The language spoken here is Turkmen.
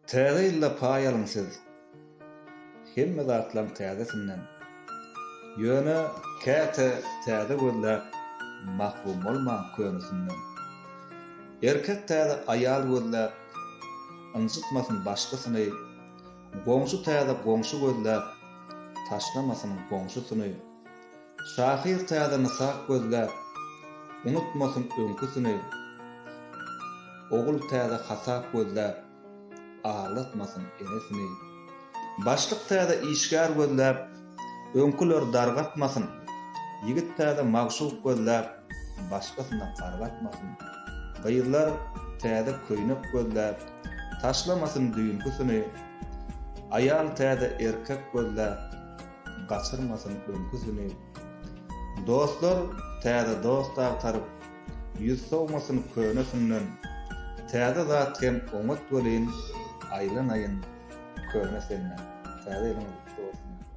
Täze ýylda paý alyň siz. Hemme zatlaň täzesinden. Ýöne käte täze gözläp mahrum bolmaň könesinden. Erkek täze aýal gözläp ynjytmasyn başgasyny, goňşy täze goňşy gözläp taşlamasyn goňşusyny. Şahyr täze nysak gözläp unutmasyn öňküsini, ogul täze hasap gözläp aglatmasyn enesini. Başlyk täze işgär gözläp, öňküleri dargatmasyn. Ýigit täze magşuk gözläp, başgasyna gargatmasyn. Gyzlar täze köýnek gözläp, taşlamasyn düýnküsini. Aýal täze erkek gözläp, gaçyrmasyn öňküsini. Dostlar täze dost agtaryp, Ýüz sowmasyn könesinden. Täze zat hem oňat welin, Aýlanaýyn köne senden. Täze ýylyňyz gutly bolsun!